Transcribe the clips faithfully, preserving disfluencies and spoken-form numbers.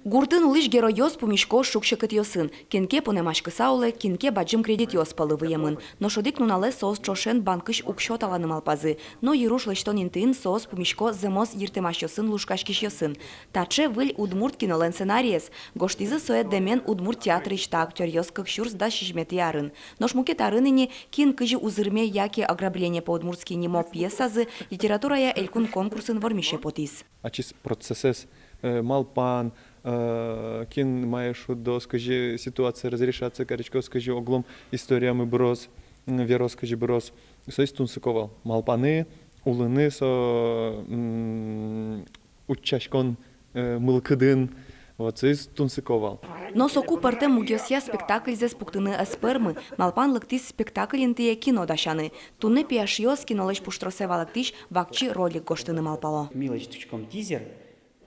Гуртын улӥсь геройёс пумисько шуг-секытъёсын. Кин ке пунэмаськыса улэ, кин ке бадӟым кредитъёс пӧлы выемын. Нош одӥг нуналэ соос ӵошен банкысь уксё таланы малпазы. Но йыруж лэсьтон интыын соос пумисько зэмос йыртэмасьёсын лушкаськисьёсын. Таӵе выль удмурт кинолэн сценариез. Гожтӥзы сое «Дэмен» удмурт театрысь та актёръёс кык сюрс дас сизьыметӥ арын. Нош мукет арын ини «Кин кызьы узырме» яке «Ограбление по-удмуртски» нимо пьесазы литературая элькун конкурсын вормисе потӥз. Ачиз процессэз, э, малпан, э, кин мае шудоз, кызьы ситуация разрешаться кариськоз, кызьы огъя историямы быроз, м, верос кызьы быроз. Соиз тунсыко вал. Малпаны, улыны со, м, утчаськон, э, мылкыдын. Вот соиз тунсыко вал. Но соку пӧртэм мугъёсъя спектакльзэс пуктыны ӧз пӧрмы. Малпан лыктӥз спектакль интые кино дасяны. Туннэ пияшъёс кинолэсь пуштросэ валэктӥсь вакчи ролик гожтыны малпало. Ми лэсьтӥськом тизер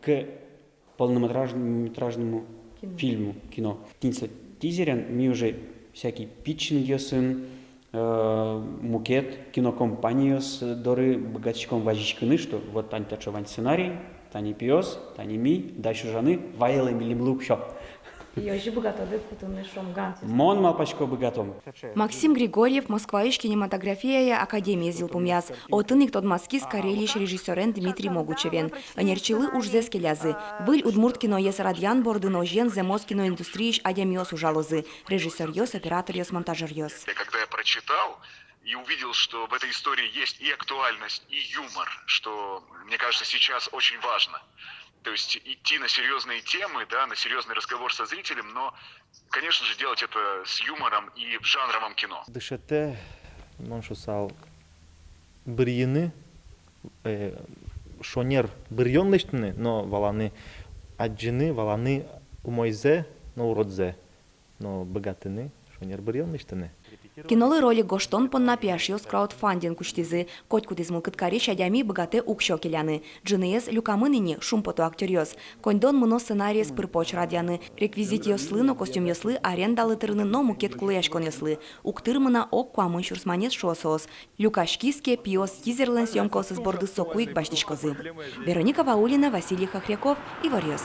к полнометражному фильму, кино. Тӥни со тизерен ми уже всякий питчингъёсын, э, мукет кинокомпаниос доры быгатӥськом вазиськыны, что вот тани таӵе вань сценарий, тани пиос, тани ми, дась ужаны, ваелэ милемлы уксё. И озьы быгатоды кутыны «Шонган»? Мон малпасько, быгатом. Максим Григорьев Москваысь кинематографияя академиез йылпумъяз. Отын ик тодматскиз Карелиысь режиссёрен Дмитрий Могучевен. Ӧнерчилы ужзэс келязы. Выль удмурт киноез радъян бордын озьыен зэмос киноиндустриысь адямиос ужалозы: режиссёръёс, операторъёс, монтажёръёс. Когда я прочитал и увидел, что в этой истории есть и актуальность, и юмор, что, мне кажется, сейчас очень важно. То есть идти на серьёзные темы, да, на серьёзный разговор со зрителем, но, конечно же, делать это с юмором и в жанровом кино. Дышетэ, мон шуысал, бырйыны, э, шонер бырйон лэсьтыны, но валаны адӟыны, валаны умойзэ но уродзэ, но быгатыны шонер бырйон лэсьтыны. Кинолы ролик гожтон понна пияшъёс краудфандинг усьтӥзы. Котькудӥз мылкыд карись адями быгатэ уксё келяны. Ӝыныез люкамын ини, шумпото актёръёс. Коньдон мыно сценариез пыр-поч радъяны, реквизитъёслы но костюмъёслы арендалы тырыны но мукет кулэяськонъёслы. Уг тырмы на ог куамын сюрс манет, шуо соос. Люкаськиз ке, пиос тизерлэн съёмкаосыз борды соку ик басьтӥськозы. Вероника Ваулина, Василий Хохряков, «Иворъёс».